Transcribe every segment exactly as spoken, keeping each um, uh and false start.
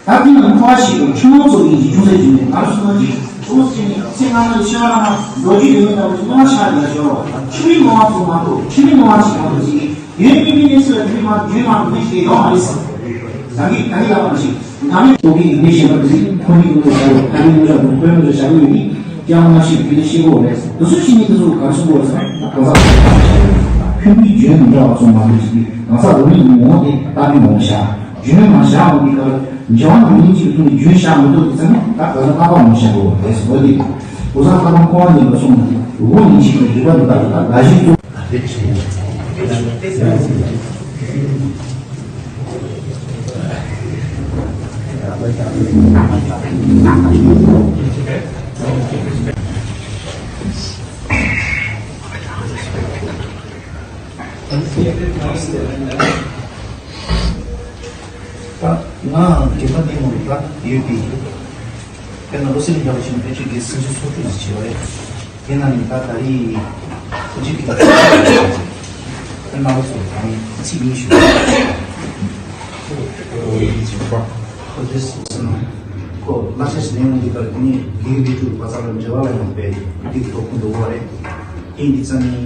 ད་དེ་ནང་འཁོར་བ་ཞིག་ཏུ་ཆུ་ནང་ཚོགས་ཡིན་གྱི་ཅུང་ཟད་བྱུང་ནས་ང་ཚོ་སོང་གི་ཐུགས་སེམས་ནི་ཚེ་སྔ་མ་ལ་ཤི་བ་ལ་ན་ལོ་རྒྱུས་ཡོད་མེད་ལྟ་བུ་ཅིག་སྣང་བ་ཆགས་ཡོད་ཤོར་བ་ཆུ་མིག་མང་བ་ཚོ་མ་གཏོགས་ཆུ་མིག་མང་བ་ཞིག་མ་གཏོགས་ཅིག་ཡོད་མིན་པའི་གནས་ཚུལ་ལ་རྒྱུས་མ་རྒྱུས་མ་མི་ཤེས་ཡོང་བ་རེད་ཟེར། ད་གིན་ད་གིན་ཡག་པ་ཞིག་ད་ནི་ཐོག་གི་ཡིན་པའི་ཞེས་པ་དེ་ཁོ་མིག་ཡོད་ལ་བྱ་བ་ད་གིན་ཡོད་ལ་དུ་དཔོན་ལ་བྱ་བ་ཡོད་ནི་ཀྱང་མ་ཤེས་དེ་ནི་ཤེས་དགོས་རེད། དུ་སུ་ཞིག་ནི་དུ་སུ་གར་སོང་དགོས་ཟེར་ན་གང་ཟག་ཕན་པའི་རྒྱུན་མི་འདྲ་བ་ཚོ་མ་གཏོགས་ཅིག་གང་ཟག་རང་ཉིད་ཀྱི་ངོ་བོ་དེ་ལྟ་མི་ངོ་བོ་བྱ། རྒྱུན་མ་བཞག་འོང་གི་སྐབས་འཇལ་བ་མིན་གྱི་ཐོག་ནས་རྒྱུན་བཞག་མི་ཐུབ་ཀྱི་ཚེ་ན་ད་ག་ས་ལྷག་པ་མི་བྱ་དགོས་པ་རེད་ཟེར་བ་དེ། གོ་ས་ལྷག་པ་འཁོར་བ་ཉིད་ལ་སོང་ནས་འོ་ཉིད་ཅིག་གི་རིག་པ་འདི་དག་ལ་དགའ་ཞིག་ཏུ། ད་ང་རྒན་པ་འདི་མོ་རེད་ད་ཡོད་པའི། དཔེར་ན་བློ་གསལ་གླིང་རྒྱལ་བ་ཆེན་པོ་ཕལ་ཆེར་དགེ་སུམ་ཅུ་སོ་བདུན་ཞིག་བྱས་པ་རེད། དེ་ན་ནི་ད་ད་རེས་ཁོ་ཅིག་གི་ད་དཔེར་ན་བློ་གསལ་གང་ཚིག་གཉིས་ཞུ། ཁོ་དེ་སོང་ན་ཁོ་བསླབ་བྱ་ཞིག་ལེན་ཡོང་དུས་ད་དེ་ནི་དགེ་བའི་ལས་དྲུག་བ་ཚ་ལ་འབྲེལ་བ་ལ་ཡང་དཔེ་དེ་གི་ཐོག་ཁོ་འདུག་བ་རེད། དེ་ཡིན་དུས་ཙང་ནི་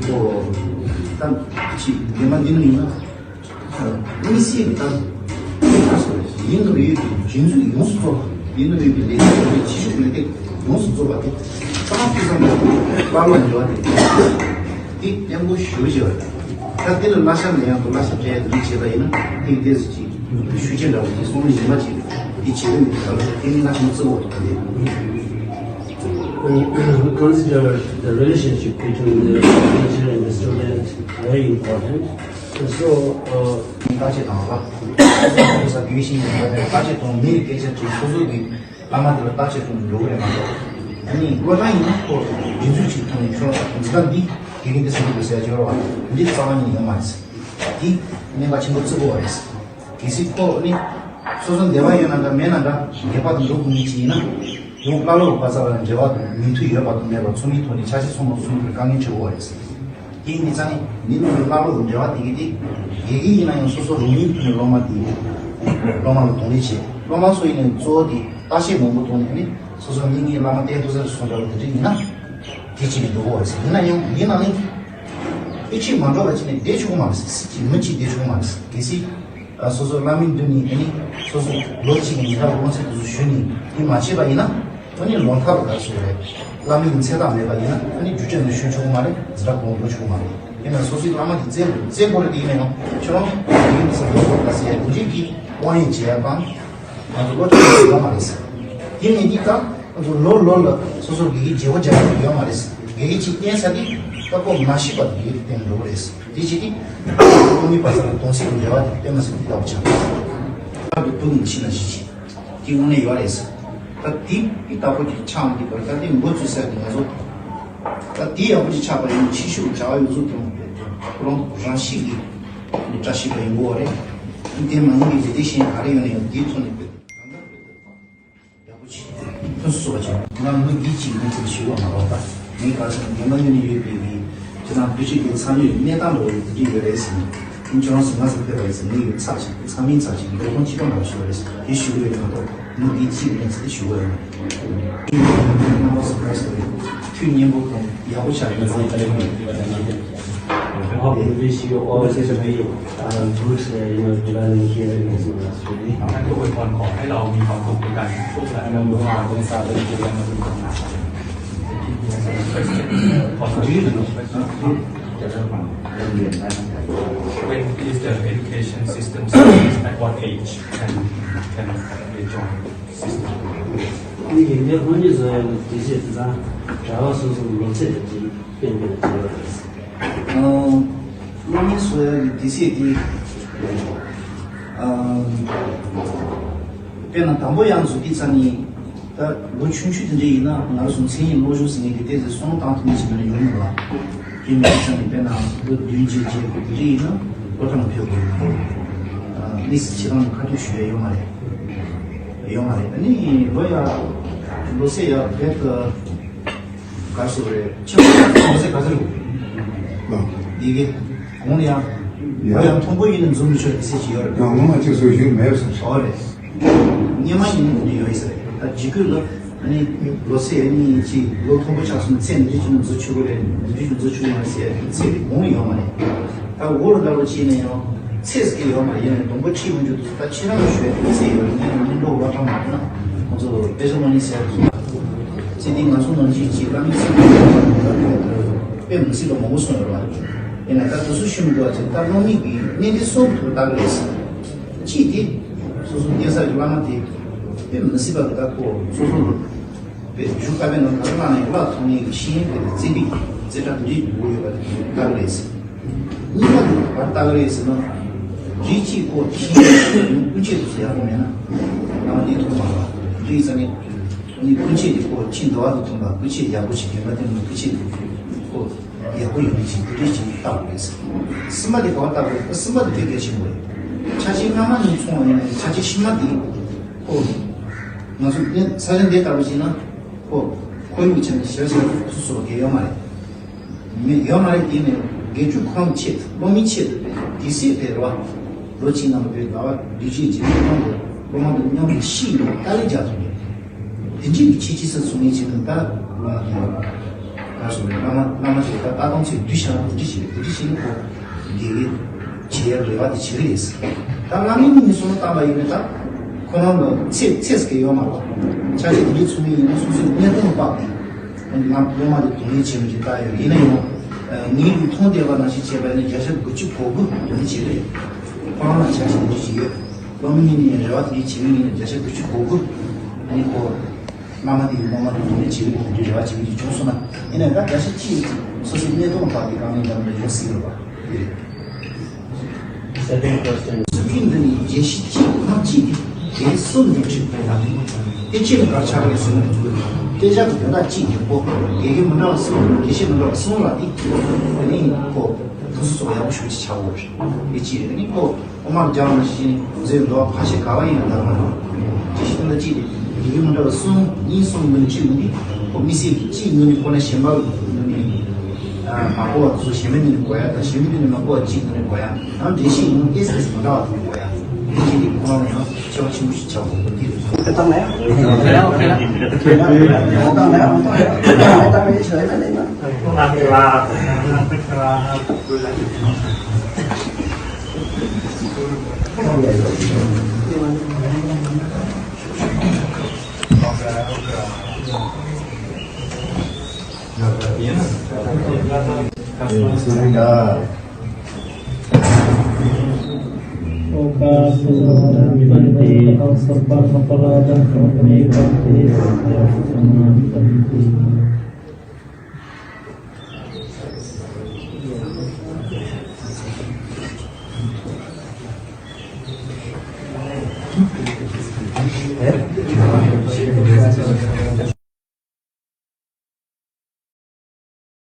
ཁོ་ད་ཅིག་རྒན་མ་འདི་ནི་ཡིན་ན། དམིགས་བསལ་གྱི་ད་ཡིན་དུ་ཡོད་པའི་རྒྱུན་འཛུགས་ཡོངས་སུ་རྫོགས་པ་ཡིན་དུ་ཡོད་པའི་ལས་ཀྱི་ལས་ཕྱི་ཤུགས་ལས་ཀྱི་ཡོངས་སུ་རྫོགས་པ་དེ་ཚང་མ་ཕུན་སུམ་ཚོགས་པ་ལ་འབྲེལ་བ་དེ་དེ་གཏན་པོ་ཞུ་བྱས་པ་དང་། ད་དེ་ལ་བསླབ་བྱ་ལ་ཡང་དུ་བསླབ་བྱ་སྤྲད་དུ་བྱས་པ་ཡིན་ན་དེ་ཏོག་ཙམ་ཅིག་ཤུགས་རྐྱེན་འདྲ་བོ་དེ་སོང་ནས་ཡིན་པ་ཅིག་དེ་བྱེད་ཀྱི་མི་འདུག་ད་དེ་ནི་ང་ཆུང་བརྩི་བ་དང་དེ། Consider the relationship between the teacher and the student very important. So, uh, བརྟག་དཔྱད་དང་ལ། ས་དེ་བས་ཤིང་བརྟག་དཔྱད་དང་མིའི་སྐད་ཆ་དྲིས་སོ་སོ་གི་བླ་མ་དེ་ལ་བརྟག་དཔྱད་དང་འགྲོ་གི་རེད་མ་གཏོགས། ཨ་ནི་བློ་བཟང་ཡིན་ན་ཁོ་རྒྱུན་འཛུགས་ཅིག་ཐོག་ནས་ཁྱོད་འཛི་ལྟ་འདི་དགེ་རྒན་དེ་སེམས་དུ་ཟེར་གྱི་རོ་བ་འདི་རྩ་བ་ཉིད་ཡོད་མ་རེད། འདི་གནད་འགག་ཆེན་པོ་བརྩི་དགོས་པ་རེད། གལ་སྲིད་ཁོ་ནི་སོ་སོ་འདོད་པ་ཡོད་ན་འདྲ་མེད་ན་འདྲ་ངེས་པར་དུ་འགྲོ་དགོས་ངེས་ཅིག་ཡིན་ན། ཡང་བླ་སློབ་བ་ཚ་ལ་འབྲེལ་བ་མི་མཐུན་ཡོད་པ་དང་མེད་པ་ཚོགས་མིའི་ཐོག་ནས་ཆ་ཤས་ཚང་མ་ཚོགས་མི་དང་དཀའ་ངལ་འཕྲད་དགོས་པ་རེད། དེ་ཡིན་ཙང་ནི་ནི་བླ་སློབ་འབྲེལ་བ་དེ་གི་དེ་དགེ་རྒན་ཡིན་ན་ཡང་སོ་སོ་རང་ཉིད་ཀྱི་སློབ་མ་དེ་སློབ་མ་ལ་གདོང་ལེན་བྱེད། སློབ་མ་ཚོ་ཡིན་ནའི་གཙོ་བོ་དེ་བརྟག་དཔྱད་མང་པོ་ཐོག་ནས་ནི་སོ་སོ་ནི་ངའི་བླ་མ་བསྟེན་ཐུབ་ས་སོང་འདྲ་བོ་དེ་འདྲ་ཡིན་ན་དེ་བྱས་ནས་འགྲོ་དགོས་པ་རེད། ཡིན་ན་ཡང་ཡིན་ན་ནི་དཔེ་ཆ་མ་འགྲོ་བ་བྱས་ནས་བསྡད་ཆོག་གི་མ་རེད། སྲིད་ཀྱི་མི་གཅིག་བསྡད་ཆོག་གི་མ་རེད། གལ་སྲིད། ཨ་སོ་སོ་བླ་མའི་མདུན་ནས་ཨ་ནི་སོ་སོ་ལོ་གཅིག་ནས་ཉི་ཤུ་སློབ་ཚན་དེ་ཚོ་ཞུས་ནས་དེ་མ་བྱས་པ་ཡིན་ན་ཨ་ནི་ལོ་མཐའ་རུ་ག་སོ་རེད། བླ་མའི་མཚན་རྟགས་མེད་པ་ཡིན་ན་ཨ་ནི་རྒྱུ་ཆ་ནས་ཞུ་ཆོག་གི་མ་རེད། འཛིན་གྲྭ་གོང་འགྲོ་ཆོག་གི་མ་རེད། ཡིན་ན་སོ་སོའི་བླ་མ་དེ་བཙལ་དགོས་བཙལ་དགོས་རེད། དེ་ཡིན་ན་ཡང་ཁྱོད་རང་དགེ་རྒན་དེ་ཚོ་ལོ་ལྟ་ཟེར་ཡ་དེ་འདྲའི་གི་དབང་ཡོན་བྱེད་ཡ་དང་ང་ཚོ་སློབ་གྲྭ་ཡོད་མ་རེད་ཟེར། དེ་མིན་དེ་ད་ང་ཚོ་ལོ་ལོ་ལ་སོ་སོ་དགེ་རྒན་བརྗེ་པོ་རྒྱག་ཡ་ཡོད་མ་རེད་ཟེར། དགེ་རྒན་གཅིག་བསྟེན་ས་དེ་ད་ཁོ་མ་ཤི་བར་དུ་དགེ་རྒན་བསྟེན་འགྲོ་གི་རེད་ཟེར། དེ་བྱས་ཏེ། སློབ་མའི་བར་མཚམས་ལ་གདུང་སེམས་ཀྱི་འབྲེལ་བ་དེ་དཔེ་མ་སྲིད་པ་ལྟ་བུ་ཆགས། ལྷག་ཏུ་ཕྲུ་གུ་ཕྱི་ལ་གཞིས་བྱེད། དེ་དངོས་གནས་ཡོད་རེད་ཟེར། ད་དེ་དེ་ལྟ་བུ་ཅིག་ཆགས་མི་འདུག་པར་ད་དེ་འགོ་ཚུགས་ཟེར་གི་ང་ཚོ། ད་དེ་ཡག་པོ་ཅིག་ཆགས་པ་ཡིན་ཕྱི་ཤུགས་བྱ་བ་ཡོད་ཚུལ་དེ་མ་རེད། ཁོ་རང་རང་ཤེས་ཀྱི་བཀྲ་ཤིས་པ་ཡིན་དགོས་རེད། དེ་མ་ཡིན་པའི་ལས་དེ་གཞན་ག་རེ་ཡོད་ན་ཡང་དེའི་ཐོག་ནས་དཔེ་དང་། ཡག་པོ་ཅིག་ཕུན་སུམ་ཚོགས་པ་ཅིག་ང་མི་འདི་གཅིག་མིན་ཚུལ་ཞུ་བ་མ་རོགས་པ། ངའི་ག་ཚོད་རྒན་པ་ཡོད་ནི་ཡོད་པའི་གི་ཁྱེད་རང་དུས་ཆེན་གྱི་ཚ་ནུས་གནས་སྟངས་འགྲོ་བའི་དུས་ཡོད་རེད་ཟེར་ནས། ཁྱེད་རང་ཚོ་ང་ཚོ་ཕེབས་པ་རེད་ཟེར་ནས་ཡོད་ཚར་ཅིག་ཚ་མིན་ཚར་ཅིག་འགྲོ་སྟངས་ཅི་ལྟར་འདྲ་ཞུ་བ་རེད་ཟེར་དེ་ཞུ་གི་ཡོད་མ་གཏོགས་མི་འདི་གཅིག་མིན་ཚུལ་དེ་ཞུ་བ་ཡོད་མ་རེད། ཁྱེད་རང་ཚོ་སར་པ་རེ་སི་རེད། ཐུགས་མཉེས་པོ་དང་ཡག་པོ་ཆགས་ཡོད་ཚང་ཡག་པོ་ཆགས་ཡོད། I hope we wish you all such a very, uh, good, uh, you know, development here in Singapore. Really. ท่านก็อวยพรขอให้เรามีความสุขในการช่วงเวลานั้นด้วย Do you know? When is the education system starts? At what age can can they join system? ཨ་ནི་ཡིན་ནའི་ཁོང་གཉིས་བཟོ་ཡ་ལ་དེ་བྱས་དེ་དང་གྲྭ་བ་སོ་སོ་ལོ་ཚད་དང་དེ་གཏན་འཁེལ་བྱས་པ་རེད། ཨ། སློབ་གཉེར་བཟོ་ཡ་གི་དུས་ཚོད་དེ། ཨ། དཔེར་ན་དང་པོ་ཡང་བཟོ་དུས་ཙ་ནི། ད་ལོ་ཆུང་ཆུང་དེ་འདྲ་ཡིན་ན་ང་རང་ཚོ་མཚན་ཉིད་སློབ་སྦྱོང་ཟེར་མཁན་གྱི་ཏོག་ཙམ་སོང་བཏང་ཐུབ་མཁན་ཞིག་ཡོང་མི་འདུག་ལ། དེ་མིན་ཙ་ནི་དཔེར་ན་ལོ་བདུན་བརྒྱད་བརྒྱད་དེ་འདྲ་ཡིན་ན་སློབ་གྲྭ་ལ་ཕེབས་དགོས་ཡོད་མ་རེད། ཨ། དམིགས་བསལ་ཁྱེད་རང་ལ་ཁ་ཐུག་ཞུ་ཡ་ཡོད་མ་རེད། ཡོད་མ་རེད། ཨ་ནི་ལོ་ཡ་ལོ་ཚད་ཡ་བེད་དུ། ག་སོ་རེད། ཆེ་བ་ག་ཚོད་ག་ཚོད་རེད། ཡི་གེ་གོང་ལ་ཡང་ ཡ། ཡང་མཐོན་པོ་ཡིན་ན་འཛུམ་རུ་ཤོར་གི་སྲིད་ཅིག་ཡོད་རེད། ཡང་ངོ་མ་ཅིག་བཟོ་ཞུ་མེད་སོང་། ཨོ་རེད། སྔོན་མ་ཡིན་ན་ཡོད་ཡིན་ས་རེད། ད་འཇིགས་སྐུལ་ལ་ཨ་ནི་ལོ་ཚད་ཨ་ནི་ཅིག་ལོ་མཐོན་པོ་ཆགས་སོང་ཚད་འདི་འདྲ་ཅིག་ནས་འཛུལ་ཆོག་གི་རེད། འདི་འདྲ་ཅིག་འཛུལ་ཆོག་གི་མ་རེད་ཟེར་ཚད་དེ་གོང་ཡོད་མ་རེད། ད་འོག་ལ་ལྟ་བུ་བྱས་ན་ཡང་ཚད་ཟེར་གི་ཡོད་མ་རེད། ཡིན་ནའི་སྡོང་པོ་ཁྲིད་མི་འཇུག་ད་ཁྱེད་རང་ལ་ཞོལ་ཚད་ཡོད་རེད། ངས་མི་འགྲོ་བ་ཐང་མ་རེད་ན་ཁོང་ཚོ་དཔེ་ཆ་མ་ནི་ཟེར་གི་སོང་། ཚེ་འདི་ང་ཚོ་ནང་བཞིན་གྱི་བླ་མའི་ཚེ་འདི་དཔེ་མི་སྲིད་པ་མང་པོ་སོང་ཡོད་རེད་བ། ཡིན་ན་ད་དུས་སུ་ཤུལ་མི་དགོས་པ་ཅིག་ད་བླ་མའི་གི་གནས་འདི་གསུམ་དུ་བཏགས་རེད། གཅིག་དེ་སོ་སོ་གདན་ས་གི་བླ་མ་དེ་དཔེ་མི་སྲིད་པ་གི་ད་ཁོ་སོ་སོ་ལ་དཔེ་གཞུ་ཁ་པའི་ནང་ད་བླ་ནས་བླ་ཐོག་ནས་གི་ཤེས་ཡོན་དཔེ་བརྩེ་བའི་རྩེ་གྲ་འདི་འདུག་ཡོད་པ་དེ་བཏགས་རེད། གཉིས་པ་དེ་བར་བཏགས་རེད་ཟེར་ན། རིགས་གཅིག་ཁོ་ཤེས་ཡོན་ཀུན་སྤྱོད་དུ་ཡག་པོ་མེད་ན། ནང་ལས་ཐུག་མ་རེད། འདི་ཡིན་ཙང་ནི། ནི་ཀུན་སྤྱོད་དེ་ཁོ་ཕྱི་འདོད་པ་དང་མཐུན་པ། ཀུན་སྤྱོད་ཡག་པོ་ཞིག་ཡོད་པ་དེ་ནི་ཀུན་སྤྱོད་དེ་ཁོ་ཡག་པོ་ཡོད་མི་ཅིག་དེ་འདྲ་ཞིག་བཏགས་དགོས་རེད། གསུམ་པ་དེ་ག་བ་བཏགས་དགོས་རེད། གསུམ་པ་དེ་དཔེ་གལ་ཆེན་པོ་རེད། ཆ་ཤས་སྔ་མ་ནས་མཚོན་པ་ཡིན་ན་ཆ་ཤས་ཕྱི་མ་དེ་ཁོ། ང་ཚོ་ནི་ས་ཆ་འདི་ལྟ་བུ་ཞིག་ན་ཁོ་ཁོར་ཡུག་ཆ་ནས་ཞེ་དྲག་ཏུ་སོ་སོ་གལ་ཡོད་མ་རེད། མི་ཡོད་མ་རེད། དེ་ནས་དགེ་ཕྲུག་ཁོ་རང་ཆེད་དུ་སློབ་མའི་ཆེད་དུ་དཔེ་དུས་ཚོད་དཔེ་རེད་བ། ལོ་གཅིག་ནང་ལ་དཔེ་ཟླ་བ་བདུན་ཅུ་རྗེས་མའི་ནང་དུ་སློབ་མ་དང་མཉམ་དུ་ཤི་ཡོང་དཀའ་ལས་རྒྱག་ཐུབ་མེད། དེ་འཇིག་གི་ཆེ་ཆེ་ས་སུ་མེད་ཆེད་དུ་ད་སློབ་མ་དང་ད་སོ་བའི་བླ་མ་བླ་མ་ཞིག་ད་ལྟ་སྟངས་ཚོས་བསྡུས་བྱ་དེ་འདྲ་ཞིག་རེད། དེ་འདྲ་ཞིག་ནི་ཁོ་དགེ་བའི་བྱེད་ཡ་རེ་བ་དེ་བྱེད་གི་རེད། ད་བླ་མའི་མིང་ནས་བསམ་བློ་བཏང་པ་ཡིན་ན་ད་ཁོ་རང་ལ་ཚེ་ཚེ་ཟེར་གི་ཡོད་མ་རེད། ཆ་ཤས་དེ་འདྲའི་ཚུལ་མིན་ཡིན་ན་སོ་སོའི་གནས་སྟངས་དཔག་སྟེ། ང་སློབ་མ་དེ་དོན་ལེན་བྱེད་མི་ཅིག་ལྟ་ཡོད། ཡིན་ན་ཡང་ངའི་མཐོང་བསྡད་པ་ནང་བཞིན་བྱས་པ་ཡིན་ན་བརྒྱ་ཆ་དགུ་བཅུ་གོ་དགུ་དོན་ལེན་བྱེད་ཀྱི་རེད། ཁོ་རང་ལ་བྱ་བྱེད་དེ་ཅིག་ཡོད། སློབ་མ་ངོས་ནས་རེ་བ་དེ་འདྲ་བྱེད་མི་ཡིན་ན་བརྒྱ་ཆ་དགུ་བཅུ་གོ་དགུ། ཨ་ནི་ཁོ་བླ་མ་དེ་ཡི་སློབ་མ་དེ་དོན་ལེན་བྱེད་ཀྱི་རེད། དེ་འདྲའི་རེ་བ་བྱེད་མི་ཅིག་བྱུང་སོང་ན། ཡིན་ན་ད་བརྒྱ་ཆ་གཅིག་ཅིག་སོ་སོའི་གནས་སྟངས་དཔག་སྟེ་དཀའ་ངལ་འདྲ་མི་འདྲ་ཡོང་སྲིད་ཡོད་པ་དེ་རེད། Second question. སྲིད་ཇུས་འདི་ནི་རྒྱལ་སྤྱི་གཅིག་ཁོངས་གཅིག་གི་གལ་གསུམ་ནས་ཁྲིད་དགོས་ལ། དེ་ཕྱིར་གར་ཆགས་རེད་ཟེར་ན་འགྲིག་གི་རེད། དེ་ཆགས་ཀྱི་དོན་དག་གཅིག་ཡོད་པོ། དགེ་རྒན་མི་འདྲ་བ་གསུམ། དགེ་བཤེས་མི་འདྲ་བ་གསུམ་ལ་དེ་དེ་ནི་ཁོ་དུས་སུ་ཡག་པོ་ཞུ་ཅི་ཆགས་འོ་རེད། དེ་གཅིག་རེད། དེ་ནི་ཁོ་ཨོ་མར་རྒྱག་ནང་བཞིན་མཛད་འདོད་ཕ་ཤེ་ག་བ་ཡིན་ན་ད་མ་རེད། དེ་ཤི་དོན་དག་གཅིག་རེད། དགེ་རྒན་མི་འདྲ་བ་གསུམ་གཉིས་གསུམ་ངོས་ནས་གཅིག་ངོས་ནས་ཁོ་མི་སེར་གྱི་གཅིག་ངོས་ནས་ཁོ་ན་གཞན་པ་ངོས་ནས། མ་གོ་བ་དེ་ཚོ་གཞན་མའི་ངོས་ནས་གོ་ཡ་དང་། གཞན་མའི་ངོས་ནས་མ་གོ་བ་གཅིག་ངོས་ནས་གོ་ཡ། ཡང་འགྲེལ་བཤད་ཡང་ཨེས་ཨེས་མ་འདྲ་བ་དེ་གོ་ཡ། དེ་བཞིན་དེ་ཁོ་རང་ལ་ཡང་ཁྱད་པར་ཆེན་པོ་ཞིག་ཆགས་དགོས་པ་འདི་རེད། དེ་ལྟར་ན་ཡང་། དེ་ལྟར་ན་ཡང་། དེ་ལྟར་ན་ཡང་།